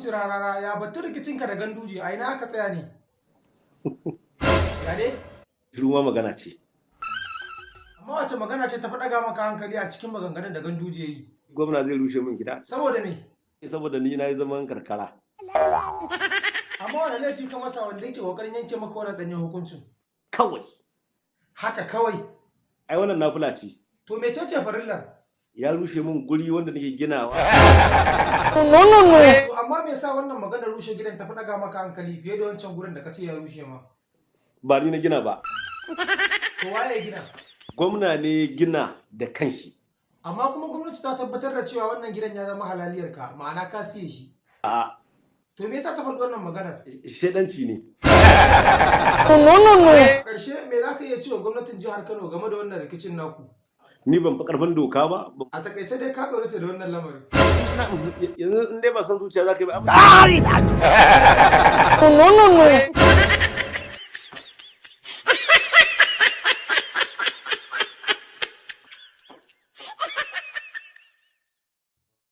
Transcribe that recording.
Kahutu Rarara, ya batun rikicinka da Ganduje, a ina aka tsaya ne? Ya dai? Shiru ma magana ce. Amma wace magana ce ta fi ɗaga maka hankali a cikin maganganun da Ganduje yi? Gwamna zai rushe min gida. Saboda me? Saboda ni na yi zaman karkara. Amma wani laifi ka masa wanda yake kokarin yanke maka wannan ɗanyen hukuncin? Kawai. Haka kawai? Ai wannan nafila ce. To mecece farillar? Ya rushe min guri wanda nake ginawa. To amma me yasa wannan maganar rushe gidan ta fi ɗaga maka hankali fiye da wancan gurin da kace ya rushe ma? Ba ni na gina ba. To waye ya gina? Gwamna ne ya gina da kanshi. Amma kuma gwamnati ta tabbatar da cewa wannan gidan ya zama halaliyarka, ma'ana ka siye shi. A To me yasa ta faɗi wannan maganar? Shedanci ne. Ƙarshe, me za ka iya cewa gwamnatin jihar Kano game da wannan rikicin naku? Ni ban fi karfin doka ba. A takaice dai ka tsorata da wannan lamarin. Yanzu in dai ba son zuciya za ka yi ba.